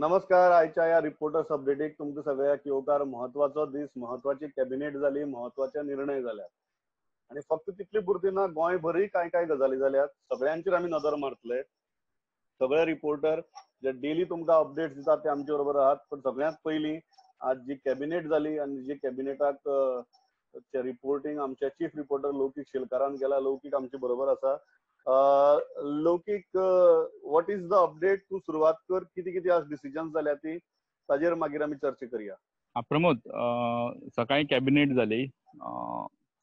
नमस्कार. आयच्या ह्या रिपोर्टर्स अपडेटीक तुमकां सगळ्याक येवकार. म्हत्वाचो दीस, म्हत्वाची कॅबिनेट जाली, म्हत्वाचे निर्णय जाल्यात आनी फक्त तितली पुरती ना, गोंयभरय कांय कांय गजाली जाल्यात. सगळ्यांचेर आमी नदर मारतले. सगळे रिपोर्टर जे डेली तुमकां अपडेट्स दितात ते आमचे बरोबर आहात. पण सगळ्यांत पयलीं आज जी कॅबिनेट जाली आनी जी कॅबिनेटाक रिपोर्टिंग आमच्या चीफ रिपोर्टर लौकीक शेलकारान केला. लौकीक आमचे बरोबर आसा. Laukik, what is the update? तूं सुरवात कर. कितें कितें आज डिसिजन जाल्या ती ताजेर मागीर आमी चर्चा करया. प्रमोद, सकाळी कॅबिनेट जाली.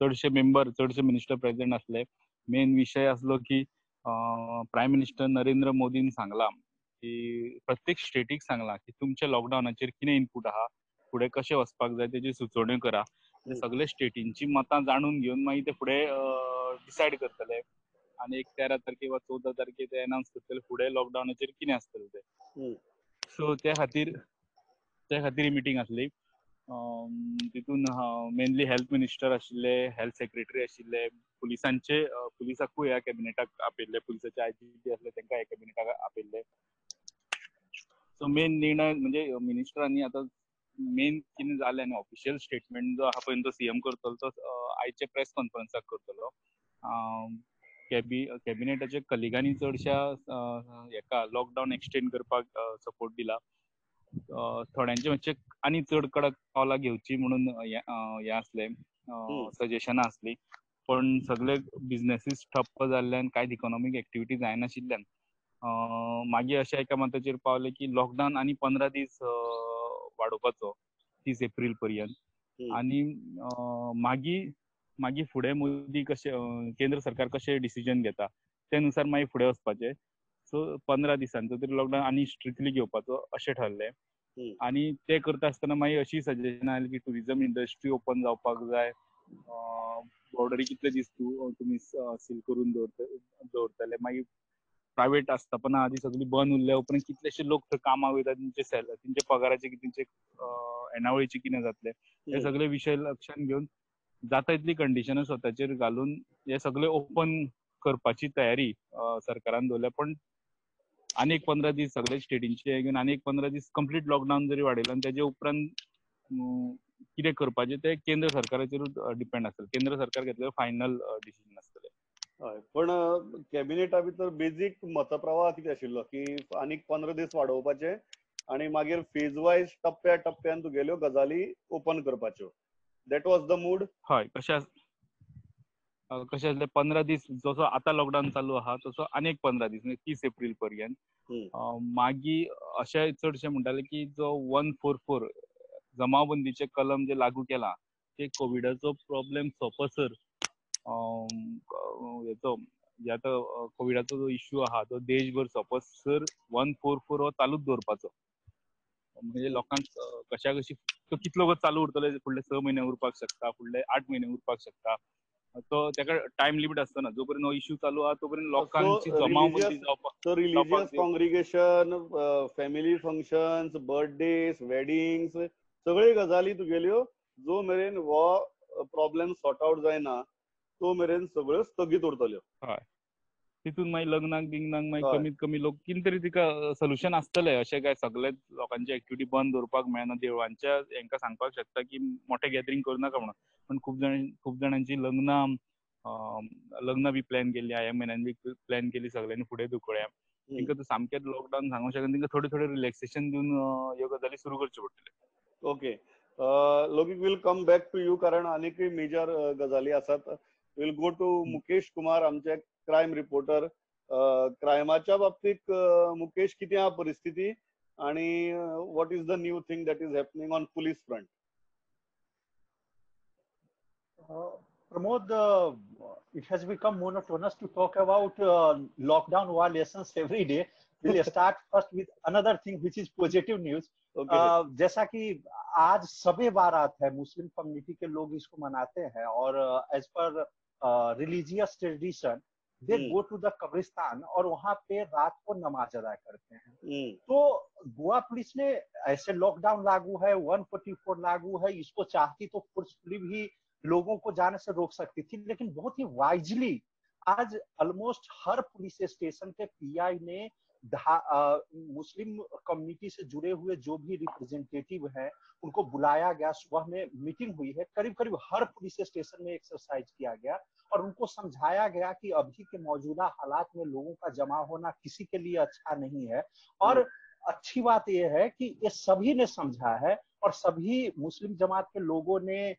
चडशे मेंबर, चडशे मिनिस्टर प्रेझेंट आसले. मेन विशय आसलो की प्रायम मिनिस्टर नरेंद्र मोदीन सांगला की प्रत्येक स्टेटीक सांगला की तुमच्या लॉकडावनाचेर कितें इनपूट आहा, फुडें कशें वचपाक जाय तेजी सुचोवण्यो करा. सगळे स्टेटींची मतां जाणून घेवन मागीर ते फुडें डिसायड करतले आनी एक 13 तारखे वा 14 तारखे ते अनाउन्स करतले फुडें लॉकडावनाचेर कितें आसतलें तें. सो त्या खातीर मिटींग आसली. तितून मेनली हेल्थ मिनिस्टर आशिल्ले, हेल्थ सेक्रेटरी आशिल्ले, पुलिसांचे पुलिसाकूय ह्या कॅबिनेटाक आपयल्ले, पुलिसाचे आयजी आसले तांकां ह्या कॅबिनेटाक आपयल्ले. सो मेन निर्णय म्हणजे मिनिस्टरांनी आतां मेन कितें जालें आनी ऑफिशियल स्टेटमेंट जो आहा पळय तो सीएम करतलो, तो आयच्या प्रेस कॉन्फरन्साक करतलो. कॅबिनेटाच्या कलिगांनी चडश्या हेका लॉकडावन एक्सटेंड करपाक सपोर्ट दिला. थोड्यांचे मातशे आनी चड कडक पावलां घेवची म्हणून हें आसलें, सजेशनां आसली. पण सगळे बिझनेसीस ठप्प जाल्ल्यान, कांयच इकॉनॉमीक एक्टिविटी जायनाशिल्ल्यान मागीर अशा एका मताचेर पावले की लॉकडावन आनी 15 दीस वाडोवपाचो, 30 एप्रील पर्यंत. आनी मागीर मागीर फुडें मोदी कशें, केंद्र सरकार कशें डिसिजन घेता ते नुसार मागीर फुडें वचपाचें. सो 15 दिसांचो तरी लॉकडावन आनी स्ट्रिक्टली घेवपाचो अशें ठरलें. आनी ते करता आसतना मागीर अशी सजेशन आयली की टुरिजम इंडस्ट्री ओपन जावपाक जाय, बॉर्डरी कितले दीस तुमी सील करून दवरतले. मागीर प्रायवेट आस्थापनां आदी सगळी बंद उरल्या उपरांत कितलेशे लोक थंय कामाक वयता, तेंचे तेंचे पगाराचे, तेंचे येणावळीचे कितें जातलें, हे सगळे विशय लक्षांत घेवन जाता इतली कंडिशनां स्वताचेर घालून हे सगळे ओपन करपाची तयारी सरकारान दवरल्या. पण आनी एक 15 दीस सगळे स्टेटींचे घेवन आनी एक 15 दीस कंप्लीट लॉकडावन जरी वाडयला आनी तेजे उपरांत कितें करपाचें तें केंद्र सरकाराचेरूच डिपेंड आसतलें. केंद्र सरकार घेतलें फायनल डिसिजन आसतलें. हय, पण कॅबिनेटा भितर बेजीक मतप्रवाह कितें आशिल्लो की आनीक 15 दीस वाडोवपाचे आनी मागीर फेज वायज टप्प्या टप्प्यान तुगेल्यो गजाली ओपन करपाच्यो. That was the mood. हय, कशें आसलें 15 दीस जसो आतां लॉकडावन चालू आहा तसो आनी एक 15 दीस म्हणजे 30 एप्रील पर्यंत. मागीर अशें चडशें म्हणटाले की जो 144 जमावबंदीचे कलम जे लागू केला ते कोविडाचो प्रॉब्लेम सोंपसर, हेचो जे आतां कोविडाचो जो इश्यू आहा तो देशभर सोंपसर 144 हो चालूच दवरपाचो. म्हणजे लोकांक कशा कशी तो कितलो चालू उरतले, फुडले 6 म्हयने उरपाक शकता, फुडले 8 म्हयने उरपाक शकता, तो ताका टायम लिमिट आसतना. जो पर्यंत हो इश्यू चालू आहा तो पर्यंत लोकांची जमावबंदी जावपाक, religious congregation, family functions, birthdays, weddings, सगळे गजाली तुगेल्यो जो मेरेन हो प्रॉब्लेम सॉर्ट आउट जायना तो मेरेन सगळ्यो स्थगीत उरतल्यो. हय, तितून मागीर लग्नाक बिग्नाक मागीर कमीत कमी लोक कितें तरी तिका सोल्युशन आसतलें. अशें काय सगळे लोकांची एक्टिविटी बंद दवरपाक मेळना. देवळांच्या हेंकां सांगपाक शकता की मोठें गॅदरींग करूं नाका म्हणून, पण खूब जाणांची लग्नां बी प्लॅन केल्ली, ह्या म्हयन्यान बी प्लॅन केली, सगळ्यांनी फुडें धुकळ्या. तेंकां तूं सामकें लॉकडावन सांगूंक शकना, तेंकां थोडें थोडें रिलॅक्सेशन दिवन ह्यो गजाली सुरू करच्यो पडटल्यो. Okay, Laukik, will come back to you कारण आनीकय मेजर गजाली आसात. Will go to Mukesh Kumar, आमचे क्रायम रिपोर्टर. क्रायमाच्या बाबतीत मुकेश कितें आहा परिस्थिती आनी what is the new thing that is happening on police front? Pramod, it has become monotonous to talk about lockdown violations every day. We'll start first with another thing which is positive news. Okay. जैसा कि आज सबे बारात है, Muslim community K लोग इसको मनाते हैं और as per religious tradition they go to the कब्रिस्तान और वहां पे रात को नमाज अदा करते हैं. तो गोवा पुलिस ने ऐसे लॉकडाउन लागू है, 144 लागू है, इसको चाहती तो फोर्सफुली भी लोगों को जाने से रोक सकती थी, लेकिन बहुत ही वाइजली आज ऑलमोस्ट हर पुलिस स्टेशन के पीआई ने मुस्लिम कम्युनिटी से जुड़े हुए जो भी रिप्रेजेंटेटिव हैं उनको बुलाया गया, सुबह में मीटिंग हुई है, करीब करीब हर पुलिस स्टेशन में एक्सरसाइज किया गया और उनको समझाया गया कि अभी के मौजूदा हालात में लोगों का जमा होना किसी के लिए अच्छा नहीं है। और अच्छी बात यह है कि ये सभी ने समझा है और सभी मुस्लिम जमात के लोगों ने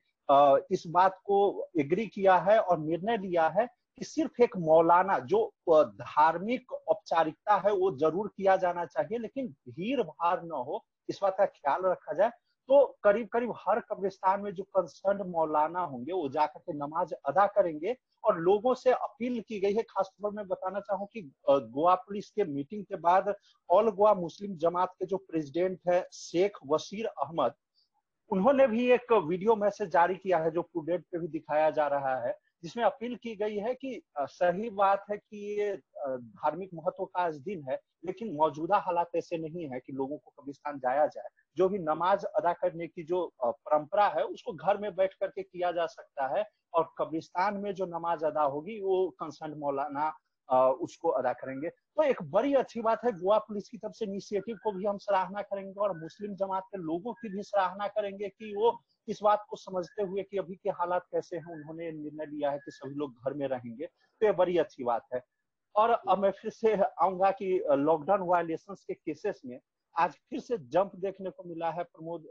इस बात को एग्री किया है और निर्णय लिया है कि सिर्फ एक मौलाना जो धार्मिक औपचारिकता है वो जरूर किया जाना चाहिए, लेकिन भीड़ भाड़ न हो, इस बात का ख्याल रखा जाए। तो करीब करीब हर कब्रिस्तान में जो कंसर्न मौलाना होंगे वो जाकर के नमाज अदा करेंगे और लोगों से अपील की गई है। खासतौर पर मैं बताना चाहूँ कि Goa police K meeting K बाद ऑल गोवा मुस्लिम जमात के जो प्रेसिडेंट है शेख वसीर अहमद, उन्होंने भी एक वीडियो मैसेज जारी किया है जो प्रूडेंट पे भी दिखाया जा रहा है, जिसमें अपील की गई है कि सही बात है कि ये धार्मिक महत्व का आज दिन है, लेकिन मौजूदा हालात ऐसे नहीं है कि लोगों को कब्रिस्तान जाया जाए। जो भी नमाज अदा करने की जो परंपरा है उसको घर में बैठ करके किया जा सकता है और कब्रिस्तान में जो नमाज अदा होगी वो कंसर्न मौलाना उसको अदा करेंगे। तो एक बड़ी अच्छी बात है, गोवा पुलिस की तरफ से इनिशिएटिव को भी हम सराहना करेंगे और मुस्लिम जमात के लोगों की भी सराहना करेंगे कि वो इस बात को समझते हुए कि अभी के हालात कैसे हैं उन्होंने निर्णय लिया है कि सभी लोग घर में रहेंगे। तो ये बड़ी अच्छी बात है। और अब मैं फिर से आऊंगा कि लॉकडाउन वायलेशंस के केसेस में आज फिर से जंप देखने को मिला है प्रमोद।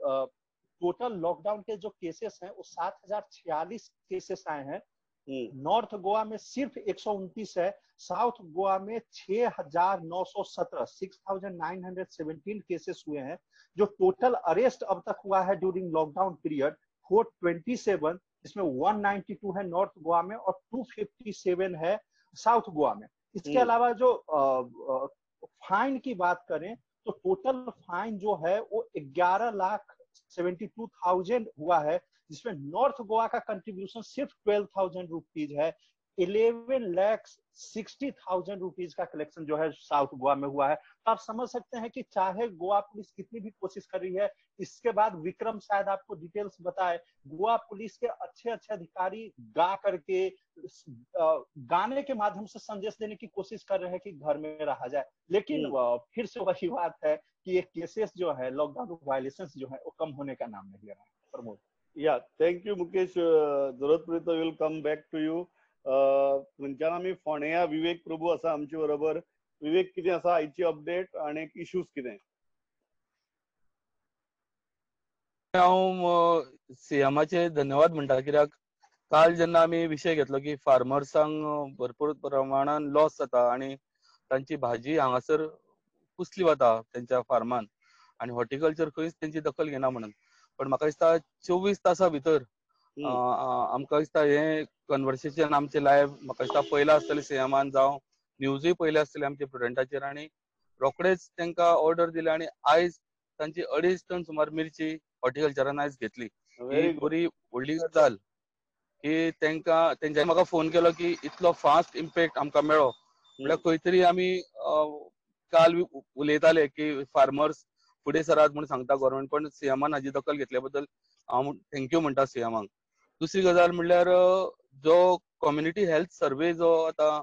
टोटल लॉकडाउन के जो केसेस हैं वो 7,046 केसेस आए हैं। नॉर्थ गोवा में सिर्फ 129 है, साउथ गोवा में 6,917 6,917 केसेस हुए हैं। जो टोटल अरेस्ट अब तक हुआ है ड्यूरिंग लॉकडाउन पीरियड 427, इसमें 192 है नॉर्थ गोवा में और 257 है साउथ गोवा में। इसके अलावा जो फाइन की बात करें तो टोटल फाइन जो है वो 11,72,000 हुआ है, जिसमें नॉर्थ गोवा का कंट्रीब्यूशन सिर्फ 12,000 रुपीज है। 11,60,000 रुपीज का कलेक्शन जो है साउथ गोवा में हुआ है। तो आप समझ सकते हैं कि चाहे गोवा पुलिस कितनी भी कोशिश कर रही है, इसके बाद विक्रम शायद आपको डिटेल्स बताए, गोवा पुलिस के अच्छे अच्छे अधिकारी गा करके गाने के माध्यम से संदेश देने की कोशिश कर रहे हैं कि घर में रहा जाए, लेकिन फिर से वही बात है कि ये केसेस जो है लॉकडाउन वायलेशन जो है वो कम होने का नाम नहीं ले रहा है। प्रमोद। या thank you Mukesh, जरूरत पडली तर will come back to you. थंयच्यान आमी फोंड्या विवेक प्रभू आसा आमचे बरोबर। विवेक, कितें आसा आयची अपडेट आनी इश्यूज कितें? हांव सीएमाचे धन्यवाद म्हणटा, कित्याक काल जेन्ना आमी विशय घेतलो की फार्मर्सांक भरपूर प्रमाणान लॉस जाता आनी तांची भाजी हांगासर कुसली वता तेंच्या फार्मान आनी हॉर्टिकल्चर खंयच तेंची दखल घेना म्हणून, पण म्हाका दिसता 24 तासां भितर आमकां दिसता हें कन्वर्सेशन आमचें लायव्ह म्हाका दिसता पयलां आसतलें सीएमान, जावं न्यूजूय पयलें आसतलें आमच्या प्रुडंटाचेर, आनी रोखडेच तांकां ऑर्डर दिली आनी आयज तांची 2.5 टन सुमार मिरची हॉर्टिकल्चरान आयज घेतली. ही बरी व्हडली गजाल की तांकां तेंच्यांनी म्हाका फोन केलो की इतलो फास्ट इम्पॅक्ट आमकां मेळ्ळो. म्हणल्यार खंय तरी आमी काल उलयताले की फार्मर्स फुडें सरात म्हूण सांगता गव्हर्मेंट, पण सीएमान हाजी दखल घेतल्या बद्दल हांव thank you म्हणटा सीएमाक. दुसरी गजाल म्हणल्यार जो कम्युनिटी हेल्थ सर्वे जो आतां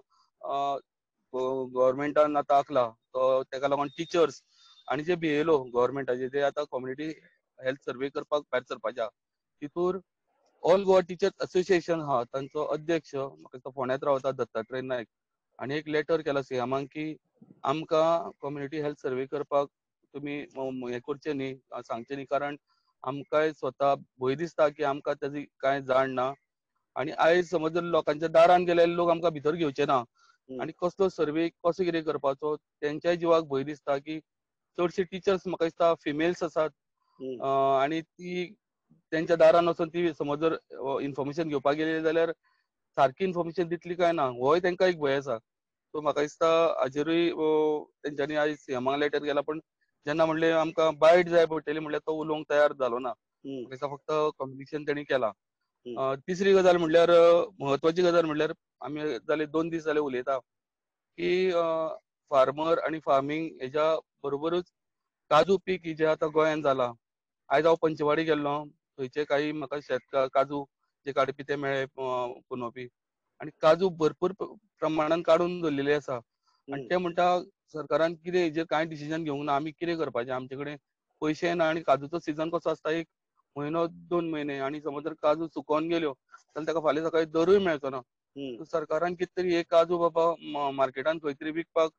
गव्हर्मेंटान आतां आंखला तो तेका लागून टिचर्स आनी जे बीएलओ गव्हर्मेंटाचे ते आतां कम्युनिटी हेल्थ सर्वे करपाक भायर सरपाचे आहा. तितूर ऑल गोवा टिचर्स असोसिएशन आहा तांचो अध्यक्ष म्हाका दिसता फोंड्यांत रावता दत्तात्रय नायक, आनी एक लेटर केला सीएमाक की आमकां कम्युनिटी हेल्थ सर्वे करपाक तुमी हें करचें न्ही, सांगचें न्ही, कारण आमकांय स्वता भंय दिसता की आमकां तेजी कांय जाण ना आनी आयज समज जर लोकांच्या दारान गेले लोक आमकां भितर घेवचे ना आनी कसलो सर्वे कसो कितें करपाचो तेंच्याय जिवाक भंय दिसता की चडशे टिचर्स म्हाका दिसता फिमेल्स आसात आनी ती तेंच्या दारान वचून ती समज जर इन्फॉर्मेशन घेवपाक गेली जाल्यार सारकी इन्फॉर्मेशन दितली काय ना होय तेंकां एक भंय आसा. सो म्हाका दिसता हाजेरूय तेंच्यांनी आयज सीएमाक लेटर केला, पण जेन्ना म्हणलें आमकां बायट जाय पडटली म्हणल्यार तो उलोवंक तयार जालो ना, म्हाका फक्त कम्युनिकेशन तेणी केलां. तिसरी गजाल म्हणल्यार म्हत्वाची गजाल म्हणल्यार आमी जाले 2 दीस जाले उलयता की फार्मर आनी फार्मींग हेज्या बरोबरूच काजू पीक जें आतां गोंयांत जालां. आयज हांव पंचवाडी गेल्लो, थंयचे काही म्हाका शेत काजू जे काडपी ते मेळ्ळे पुनोवपी, आनी काजू भरपूर प्रमाणान काडून दवरलेले आसा आनी ते म्हणटा सरकारान कितें हेजेर कांय डिसिजन घेवंक ना. आमी कितें करपाचें, आमचे कडेन पयशे ना आनी काजूचो सिजन कसो आसता, 1 म्हयनो 2 म्हयने, आनी समज जर काजू सुकोवन गेल्यो जाल्यार ताका फाल्यां सकाळी दरूय मेळचो ना. सरकारान कितें तरी हे काजू बाबा मार्केटान खंय तरी विकपाक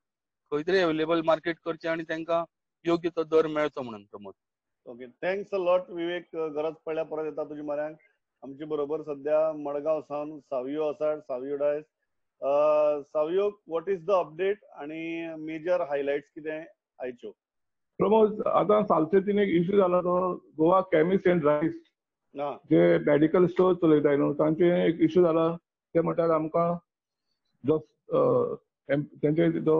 खंय तरी अवेलेबल मार्केट करचें आनी तांकां योग्य तो दर मेळचो म्हणून. Pramod. Okay, thanks a lot Vivek. गरज पडल्यार परत येता तुजे म्हऱ्यांत. आमचे बरोबर सध्या मडगांव सावन सावियो आसा, Savio Dias. Savio, what is the update आणि मेजर हायलाइट्स कितें आयच्यो? प्रमोद, आतां सालसेतीन एक इश्यू जाला तो Goa chemist and druggist J medical store चलयता न्हू तांचे एक इश्यू जाला. ते म्हणटात आमकां जो तेंचे जो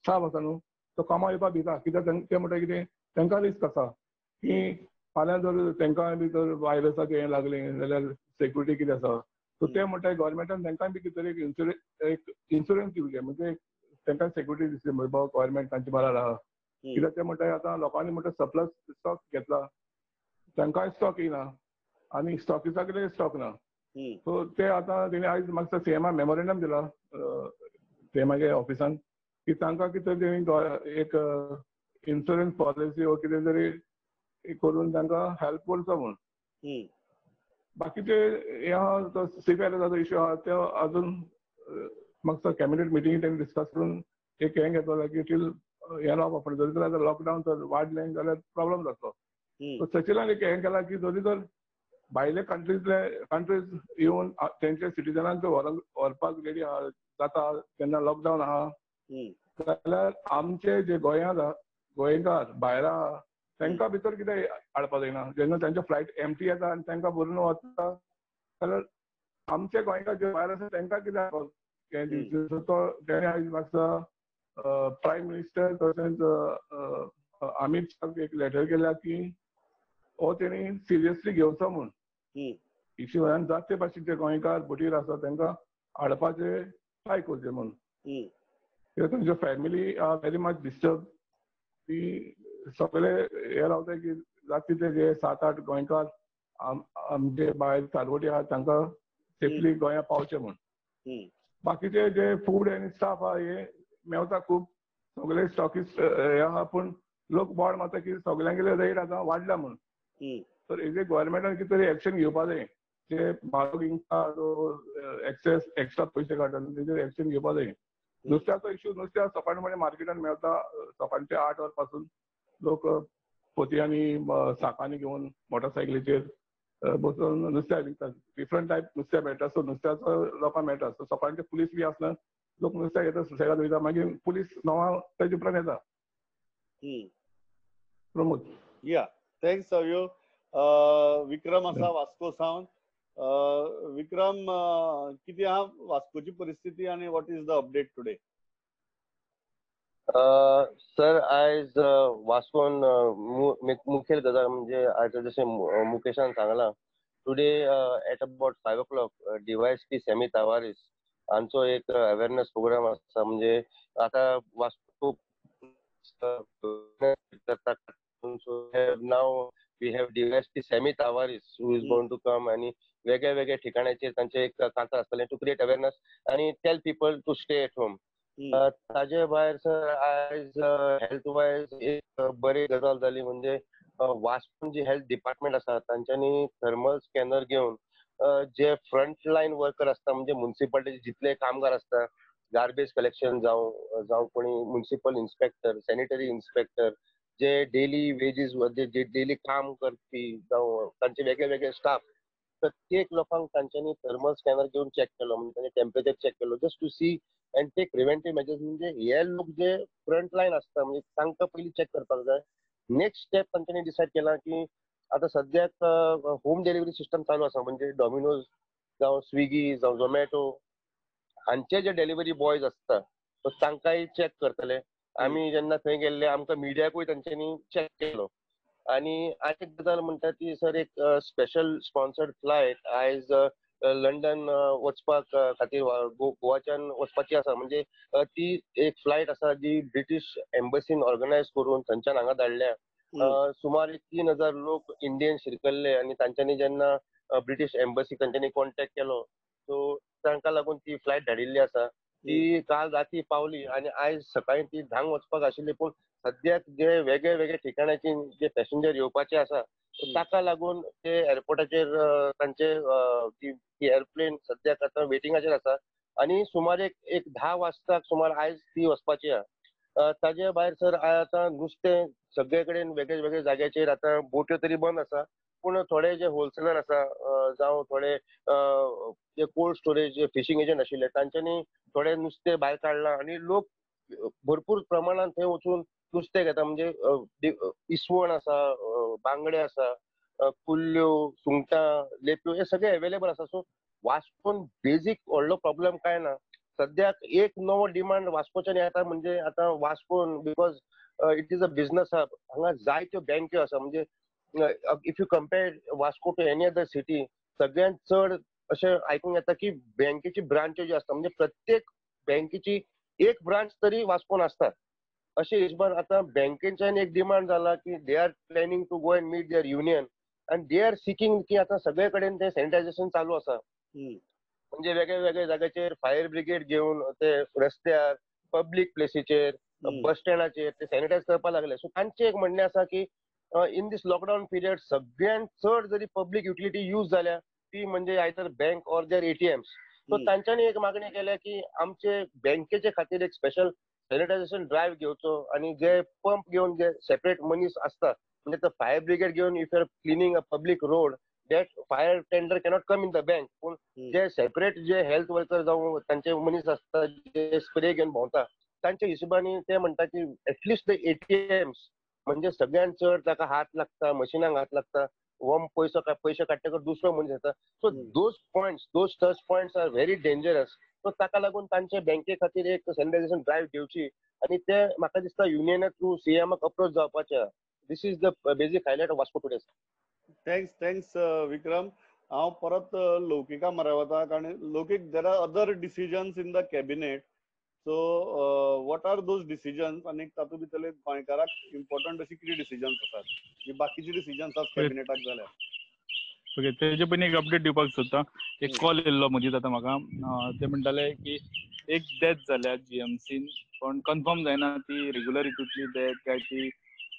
स्टाफ आसा न्हू तो कामां येवपाक भिता, कित्याक ते म्हणटा कितें तांकां रिस्क आसा की फाल्यां जर तांकां बी जर व्हायरसाचें हें लागलें जाल्यार सेक्युरिटी कितें आसा. सो ते म्हणटा गव्हर्मेंटान तांकां बी कितें तरी एक इन्शुरन्स दिवचें, म्हणजे तांकां सेक्युरिटी दिसली म्हणजे बाबा गव्हर्मेंट तांचे बराबर आहा. कित्याक ते म्हणटा आतां लोकांनी म्हणटा सरप्लस स्टॉक घेतला, तांकांय स्टॉक येयना आनी स्टॉकिसा कडेन स्टॉक ना. सो ते आतां तेणी आयज म्हाका सीएमा मेमोरेंडम दिला सीएमाच्या ऑफिसान की तांकां कितें तेणी एक इन्शुरन्स पॉलिसी वो कितें तरी करून तांकां हेल्प करचो म्हूण. बाकीचे हे आहा तो सीफेराचो इश्यू आहा ते अजून म्हाका कॅबिनेट मिटींग तेणी डिस्कस करून एक हें घेतलो की टील हें लावप आपण जरी तर आतां लॉकडावन जर वाडलें जाल्यार प्रॉब्लम जातलो. सो सचिलान एक हें केलां की जरी तर भायले कंट्रीज येवन तेंचे सिटीजनांक व्हरपाक रेडी जाता तेन्ना लॉकडावन आहा जाल्यार आमचे जे गोंयांत गोंयकार भायर आहा तांकां भितर कितें हाडपाक जायना. जेन्ना तांचे फ्लायट एमटी येता आनी तांकां भरून वता जाल्यार आमचे गोंयकार जे भायर आसा तांकां कितें हाडपाक हें दिवचें. सो तो तेणें आयज म्हाका प्रायम मिनिस्टर तशेंच अमीत शाह एक लेटर केल्या की हो तेणी सिरियसली घेवचो म्हूण इश्यू आनी जात ते भाशेचे गोंयकार बोटीर आसा तांकां हाडपाचें ट्राय करचें म्हूण. कित्याक तांच्यो family are very much disturb, ती सगळे हे रावता की जात तितले जे 7-8 गोंयकार आमचे भायर चालवटी आहा तांकां सेफली गोंया पावचें म्हूण. बाकीचे जे फूड आनी स्टाफ आहा हे मेवता खूब सगळे स्टॉकिस्ट हे आहा, पूण लोक बोड मारता की सगळ्यांगेले रेट आतां वाडला म्हूण. तर हेजे गव्हर्मेंटान कितें तरी एक्शन घेवपा जाय, जे म्हारग विकता एक्सेस एक्स्ट्रा पयशे काडटा तेजेर एक्शन घेवपा जाय. नुस्त्याचो इश्यू, नुस्त्या सकाळी म्हणजे मार्केटान मेळटा सकाळचे 8 वर पासून लोक पोतयांनी साकांनी घेवन मोटरसायकलीचेर बसून नुस्त्या विकतात. डिफरंट टायप नुस्त्या मेळटा. सो नुस्त्याचो लोकांक मेळटा. सो सकाळचे पुलीस बी आसना, लोक नुस्त्या घेता सुसेगाद वयता, मागीर पुलीस 9 ताजे उपरांत येता. प्रमोद. या, thanks Savio. विक्रम आसा वास्को सावन. विक्रम, कितें आहा वास्कोची परिस्थिती आनी what is the update today? Sir, आयज वास्कोन मुखेल गजाल म्हणजे आयज जशें मुकेशान सांगलां, today at about 5 o'clock DYSP Sammy Tavares हांचो एक अवेरनेस प्रोग्राम आसा. म्हणजे आतां Vasco now we have DYSP Sammy Tavares who is going to come आनी वेगळ्या वेगळ्या ठिकाणाचेर तांचे एक कांतार आसतलें टू क्रिएट अवेरनेस आनी tell people to stay at home. ताजे भायर सर आयज हेल्थ वायज एक बरी गजाल जाली म्हणजे वास्कोन जी हेल्थ डिपार्टमेंट आसा तांच्यांनी थर्मल स्कॅनर घेवन जे फ्रंट लायन वर्कर आसता म्हणजे म्युनिसिपालिटीचे जितले कामगार आसता, गार्बेज कलेक्शन जावं जावं कोणी म्युनिसिपल इन्स्पेक्टर, सॅनिटरी इन्स्पेक्टर, जे डेली वेजीस जे डेली काम करपी जावं तांचे वेगळे वेगळे स्टाफ, प्रत्येक लोकांक तांच्यांनी थर्मल स्कॅनर घेवन चॅक केलो, म्हणजे तांचे टेम्परेचर चॅक केलो just to see and take preventive measures. म्हणजे हे लोक जे फ्रंट लायन आसता म्हणजे तांकां पयलीं चॅक करपाक जाय. नेक्स्ट स्टेप तांच्यांनी डिसायड केला की आतां सद्याक होम डिलिव्हरी सिस्टम चालू आसा, म्हणजे डॉमिनोज जावं स्विगी जावं झोमॅटो हांचे जे डिलिव्हरी बॉयज आसता सो तांकांय चॅक करतले. आमी जेन्ना थंय गेल्ले आमकां मिडियाकूय तांच्यांनी चॅक केलो. आनी आनी एक गजाल म्हणटा ती सर, एक स्पेशल स्पॉन्सर्ड फ्लायट आयज लंडन वचपाक खातीर गोवाच्यान वचपाची आसा. म्हणजे ती एक फ्लायट आसा जी ब्रिटीश एम्बसीन ऑर्गनायज करून थंयच्यान हांगा धाडल्या. सुमार 3000 लोक इंडियन शिरकल्ले आनी तांच्यांनी जेन्ना ब्रिटीश एम्बसी तांच्यांनी कॉन्टेक्ट केलो सो तांकां लागून ती फ्लायट धाडिल्ली आसा. ती काल राती पावली आनी आयज सकाळी ती 10 वचपाक आशिल्ली, पूण सद्याक जे वेगळे वेगळे ठिकाणाचे जे पॅसेंजर येवपाचे आसा ताका लागून ते एअरपोर्टाचेर तांचे ती एअरप्लेन सद्याक आतां वेटिंगाचेर आसा आनी सुमार एक 10 वाजता सुमार आयज ती वचपाची आहा. ताजे भायर सर आतां नुस्तें सगळे कडेन वेगळे वेगळे जाग्याचेर आतां बोट्यो तरी बंद आसा, पूण थोडे जे होलसेलर आसा जावं थोडे जे कोल्ड स्टोरेज फिशींग एजंट आशिल्ले तांच्यांनी थोडे नुस्तें भायर काडलां आनी लोक भरपूर प्रमाणान थंय वचून नुस्तें घेता. म्हणजे इसवण आसा, बांगडे आसा, कुल्ल्यो, सुंगटां, लेप्यो हे सगळे अवेलेबल आसा. सो वास्कोन बेजीक व्हडलो प्रॉब्लम काय ना. सद्याक एक नवो डिमांड वास्कोच्यान येता म्हणजे आतां वास्कोन because it is a business hub, हांगा जायत्यो बँक्यो आसा. म्हणजे if you compare Vasco to any other city, सगळ्यांत चड अशें आयकूंक येता की बँकेची ब्रांच्यो ज्यो आसता म्हणजे प्रत्येक बँकेची एक ब्रांच तरी वास्कोन आसता. अशे हिशोबान आतां बँकेच्यान एक डिमांड जाला की they are planning to go and meet their union and they are seeking की आतां सगळे कडेन ते सॅनिटायझेशन चालू आसा. म्हणजे वेगळे वेगळे जाग्याचेर फायर ब्रिगेड घेवन ते रस्त्यार, पब्लीक प्लेसीचेर, बस स्टँडाचेर ते सॅनिटायज करपाक लागले. सो तांचें एक म्हणणें आसा की इन दीस लॉकडावन पिरियड सगळ्यांत चड जरी पब्लीक युटिलिटी यूज जाल्या ती म्हणजे either bank or their ATMs. So तांच्यांनी एक मागणी केल्या की आमचे बँकेचे खातीर एक स्पेशल सॅनिटायझेशन ड्रायव्ह घेवचो आनी जे पंप घेवन जे सेपरेट मनीस आसता म्हणजे फायर ब्रिगेड घेवन if you are cleaning a public road that fire tender cannot come in the bank, पूण जे सेपरेट जे हेल्थ वर्कर जावं तांचे मनीस आसता जे स्प्रे घेवन भोंवता तांच्या हिशोबानी ते म्हणटा की एटलिस्ट the ATMs म्हणजे सगळ्यांत चड ताका हात लागता, मशिनांक हात लागता, वम पयशे काडटकर दुसरो मनीस येता. So those points, those touch points are very dangerous. So ताका लागून तांचे बँके खातीर एक सॅनिटायझेशन ड्रायव्ह घेवची आनी ते म्हाका दिसता युनियना थ्रू सीएमाक अप्रोच जावपाचे. This is the basic highlight of Vasco today. Thanks thanks Vikram. हांव परत लौकिका मरे वता कारण Loukik, there are other decisions in the cabinet, so what are those decisions आनी तातूंत भितरले गोंयकाराक इम्पॉर्टंट अशी कितें डिसिजन्स आसात जी बाकीचे डिसिजन्स आज कॅबिनेटाक जाल्या? ओके, तेजे पयलीं एक अपडेट दिवपाक सोदता. एक कॉल येयल्लो मदींच आतां म्हाका, ते म्हणटाले की एक डेथ जाल्या जीएमसीन, पण कन्फर्म जायना ती रेग्युलर हितूंतली डेथ काय ती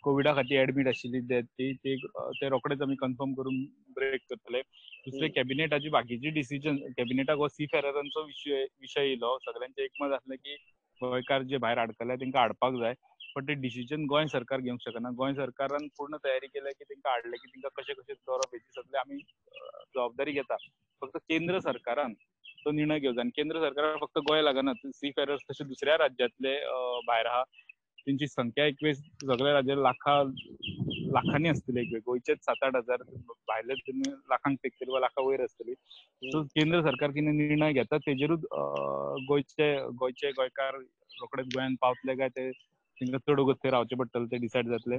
कोविडा खातीर एडमीट आशिल्ली डेथ ती, ते रोखडेच आमी कन्फर्म करून ब्रेक करतले. दुसरे कॅबिनेटाची बाकीची डिसिजन, कॅबिनेटाक हो सी फेररांचो विशय येयलो, सगळ्यांचें एकमत आसलें की गोंयकार जे भायर आडकले तांकां हाडपाक जाय, पण ते डिसिजन गोंय सरकार घेवंक शकना. गोंय सरकारान पूर्ण तयारी केल्या की तांकां हाडले की तांकां कशें कशें दवरप हेची सगळी आमी जबाबदारी घेता, फक्त केंद्र सरकारान तो निर्णय घेवचो. आनी केंद्र सरकारान फक्त गोंय लागना, सी फेरर्स तशे दुसऱ्या राज्यांतले भायर आहा, तेंची संख्या एक वेळ सगळ्या राज्यात लाखांनी आसतली, एक वेळ गोंयचेच 7-8 हजार, भायले लाखांक तेंकतली वा लाखा वयर आसतली. सो केंद्र सरकार कितें निर्णय घेता तेजेरूच गोंयचे गोंयचे गोंयकार रोखडेच गोंयांत पावतले काय ते तांकां चड वगत थंय रावचें पडटलें ते डिसायड जातले.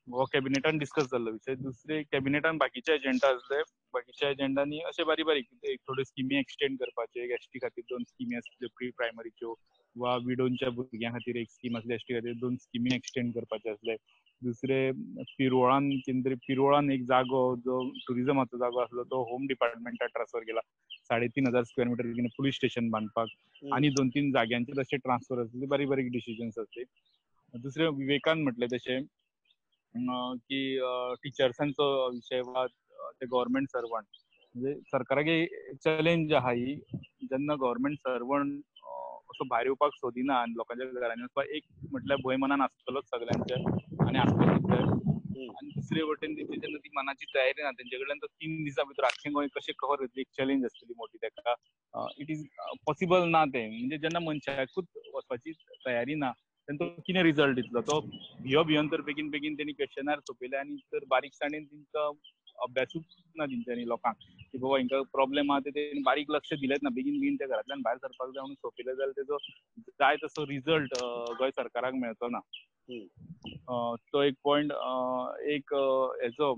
हो कॅबिनेटान डिस्कस जाल्लो विशय. दुसरे कॅबिनेटान बाकीचे एजेंडा आसले, बाकीच्या एजेंडांनी अशे बारीक बारीक एक थोड्यो स्किमी एक्सटेंड करपाचे, एसटी खातीर 2 स्किमी आसल्यो प्री प्रायमरीच्यो, वा विडोंच्या भुरग्यां खातीर एक स्कीम आसली, एसटी खातीर 2 स्किमी एक्सटेंड करपाचे आसले. दुसरे पिरोळान केंद्र, पिरोळान एक जागो जो टुरिजमाचो जागो आसलो तो होम डिपार्टमेंटाक ट्रान्सफर केला, 3,500 स्क्वेअर मिटर पुलीस स्टेशन बांदपाक, आनी 2-3 जाग्यांचे तशे ट्रान्सफर आसले, बारीक बारीक डिसिजन्स आसले. दुसरे विवेकान म्हटलें तशें की टिचर्सांचो विशय वा ते गव्हर्मेंट सर्वंट, म्हणजे सरकाराक चॅलेंज आहा ही, जेन्ना गव्हर्मेंट सर्वंट असो भायर येवपाक सोदिना आनी लोकांच्या घरांनी वचपाक एक म्हटल्यार भंय मनान आसतलोच सगळ्यांच्या आनी आसतलोच. आनी दुसरे वटेन तेंची जेन्ना ती मनाची तयारी ना तेंचे कडल्यान, तो 3 दिसां भितर आख्खें गोंय कशें कवर जातली एक चॅलेंज आसतली मोठी ताका. It is possible ना तें, म्हणजे जेन्ना मनशाकूच वचपाची तयारी ना तेन्ना तो कितें रिजल्ट दितलो. तो भियो भियोन तर बेगीन बेगीन तेणी क्वेश्चनार सोंपयले आनी तर बारीकसाणेन तांकां अभ्यासूच ना तेंच्यांनी लोकांक की बाबा हांकां प्रॉब्लेम आहा ते तेणी बारीक लक्ष दिलेंच ना, बेगीन बेगीन त्या घरांतल्यान भायर सरपाक जाय म्हणून सोंपयलें जाल्यार तेजो जाय तसो रिजल्ट गोंय सरकाराक मेळचो ना. तो एक पॉयंट. एक हेजो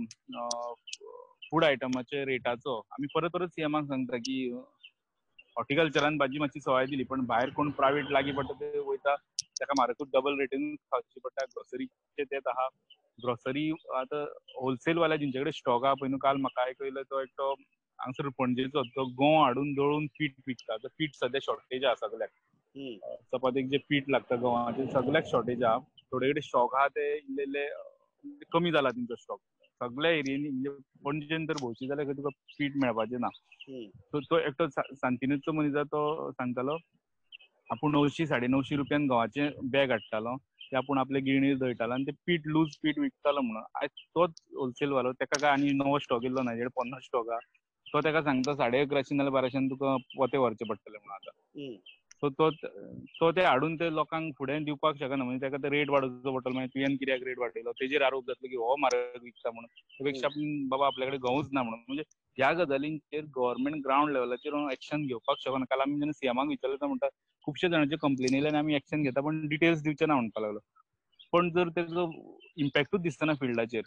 फूड आयटमाचे रेटाचो आमी परत परत सीएमाक सांगता की हॉर्टिकल्चरान भाजी मातशी सवाय दिली, पण भायर कोण प्रायवेट लागीं पडटा ते वयता ताका म्हारगूच डबल रेटीन खावची पडटा. ग्रोसरीचे तेच आहा, ग्रोसरी आतां होलसेल वाल्या जेंचे कडेन स्टॉक आहा पळय न्हू, काल म्हाका आयकयलो तो एकटो हांगसर पणजेचो, तो गोंव हाडून दळून पीठ विकता. आतां पीठ सद्या शॉर्टेज आहा सगल्याक, चपातीक जे पीठ लागता गंवाचें सगळ्याक शॉर्टेज आहा. थोडे कडेन स्टॉक आहा ते इल्ले इल्ले कमी जाला तेंचो स्टॉक. सगळ्या एरियांनी म्हणजे पणजेन तर भोंवशी जाल्यार तुका पीठ मेळपाचें ना. सो तो एकटो सांतिनेजचो मनीस आहा तो सांगतालो आपूण 900 950 रुपयान गंवाचें बॅग हाडटालो, ते आपूण आपले गिरणीर दळटालो आनी ते पीठ लूज पीठ विकतालो म्हणून. आयज तोच होलसेल वालो तेका काय आनी नवो स्टॉक येयल्लो ना, 50 स्टॉक आहा, तो तेका सांगता 1150 नाल्यार 1200 तुका पोते व्हरचें पडटलें म्हणून आतां. सो तो ते हाडून ते लोकांक फुडें दिवपाक शकना, म्हणजे तेका ते रेट वाडोवचो पडटलो. मागीर तुवें कित्याक रेट वाडयलो तेजेर आरोप जातलो की हो म्हारग विकता म्हणून, ते पेक्षा बाबा आपल्या कडेन गंवूच ना म्हणून. म्हणजे ह्या गजालींचेर गव्हर्मेंट ग्रावंड लेवलाचेर एक्शन घेवपाक शकना. काल आमी जेन्ना सीएमाक विचारलें तो म्हणटा खुबशे जाणांचे कंप्लेन येयले आनी आमी एक्शन घेता पण डिटेल्स दिवचे ना म्हणपाक लागलो. पण जर तेजो इम्पॅक्टूच दिसना फिल्डाचेर,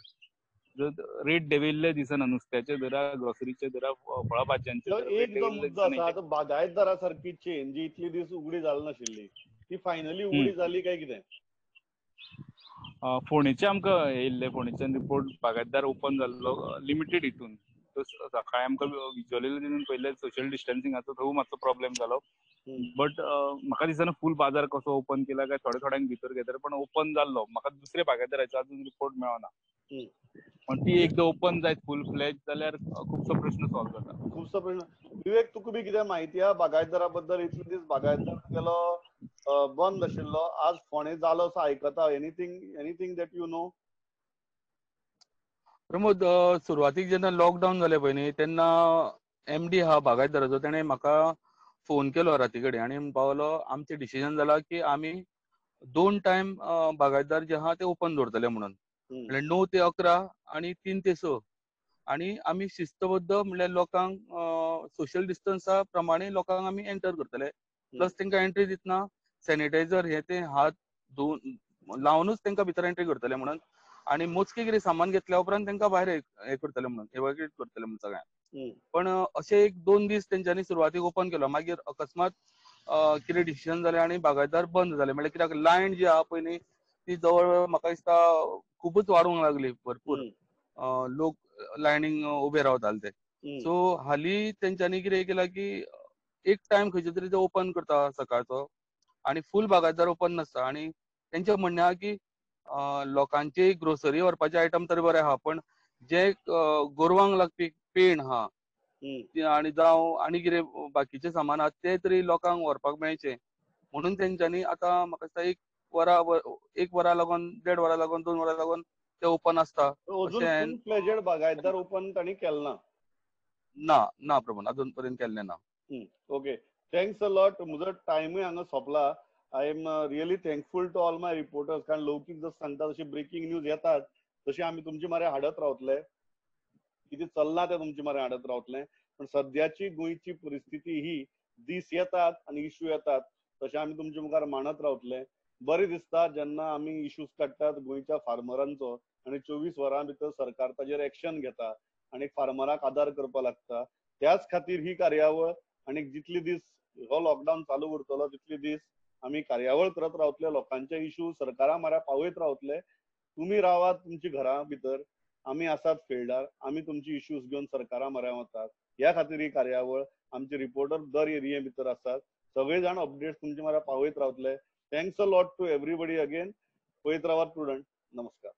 जर रेट देंविल्ले दिसना नुस्त्याचे दरा, ग्रोसरीचे दरा, फळां भाजयांचे. एक जो मुद्दो आसा आतां बागायतदारा सारकी चेन जी इतली दीस उगडी जाली नाशिल्ली ती फायनली उगडी जाली काय कितें? फोंडेचे आमकां येयल्ले, फोंडेच्यान रिपोर्ट बागायतदार ओपन जाल्लो लिमिटेड हितून. सकाळी आमकां विज्युअली दिवन पयलें सोशल डिस्टन्सिंगाचो थंय मातसो प्रॉब्लेम जालो. बट म्हाका दिसना फूल बाजार कसो ओपन केला काय थोडे थोड्यांक भितर घेतले, पण ओपन जाल्लो. म्हाका दुसरे बागायतदाराचो अजून रिपोर्ट मेळना. पण ती एकदां ओपन जायत फूल फ्लॅज जाल्यार खुबसो प्रश्न सॉल्व जाता. खुबसो प्रश्न. विवेक, तुका बी कितें म्हायती आहा बागायतदारा बद्दल? इतले दीस बागायतदार गेलो बंद आशिल्लो, आज फोंडे जालो असो आयकता. Anything that you know? Pramod, सुरवातीक जेन्ना लॉकडावन जालें पळय न्ही तेन्ना एमडी हा बागायतदाराचो तेणें म्हाका फोन केलो राती कडेन आनी म्हणपाक लागलो आमचें डिसिजन जाला की आमी 2 टायम बागायतदार जे आहा ते ओपन दवरतले म्हणून, म्हणल्यार 9 ते 11 आनी 3 ते 6, आनी आमी शिस्तबद्ध म्हणल्यार लोकांक सोशल डिस्टन्सा प्रमाणे लोकांक आमी एंटर करतले, प्लस तेंकां एंट्री दितना सॅनिटायझर हे ते हात धुवन लावनूच तेंकां भितर एंट्री करतले म्हणून, आनी मोजके कितें सामान घेतल्या उपरांत तेंकां भायर हे करतले म्हणून, एवाक्युएट करतले म्हणून सगळ्यांक. पण अशें 1-2 दीस तेंच्यांनी सुरवातीक ओपन केलो, मागीर अकस्मात कितें डिसिजन जालें आनी बागायतदार बंद जाले. म्हणल्यार कित्याक लायन जी आहा पळय न्ही ती जवळ म्हाका दिसता खुबूच वाडूंक लागली, भरपूर लोक लायनीक उबे रावताले ते. सो हाली तेंच्यांनी कितें केलां की एक टायम खंयचे तरी ते ओपन करता सकाळचो आनी फूल बागायतदार ओपन नासता. आनी तेंचें म्हणणें आहा की लोकांची ग्रोसरी व्हरपाचे आयटम तरी बरें आहा, पण जे गोरवांक लागपी पेण आहा आनी जावं आनी कितें बाकीचें सामान आहा ते तरी लोकांक व्हरपाक मेळचें म्हणून तेंच्यांनी आतां म्हाका दिसता 1 वरा लागून, 1.5 वरां लागून, 2 वरां लागून ते ओपन आसता. अजून फ्लेजेड बागायतदार ओपन तांणी केलें ना? ना ना प्रमोद, अजून पर्यंत केल्लें ना. Okay, thanks a lot. म्हजो टायमूय हांगा सोंपला. I am really thankful to all my reporters, कारण लौकीक जसं सांगता तशी ब्रेकिंग न्यूज येतात तशी आमी तुमचे मारे हाडत रावतले, कितें चल्लां तें तुमचे मारे हाडत रावतले. पण सद्याची गोंयची परिस्थिती ही दीस येतात आनी इश्यू येतात तशें आमी तुमचे मुखार मांडत रावतले. बरें दिसता जेन्ना आमी इश्यूज काडटात गोंयच्या फार्मरांचो आनी 24 वरां भितर सरकार ताजेर एक्शन घेता आनी फार्मराक आदार करपाक लागता. त्याच खातीर ही कार्यावळ आनी जितले दीस हो लॉकडावन चालू उरतलो तितले दीस आमी कार्यावळ करत रावतले, लोकांचे इश्यू सरकारा मारा पावयत रावतले. तुमी रावात तुमच्या घरा भितर, आमी आसात फिल्डार, आमी तुमची इश्यूज घेवन सरकारा म्हऱ्यान वतात. ह्या खातीर ही कार्यावळ. आमचे रिपोर्टर दर एरिये भितर आसात, सगळे जाण अपडेट्स तुमचे म्हऱ्यान पावयत रावतले. Thanks a lot to everybody again. पळयत रावात प्रुडंट. नमस्कार.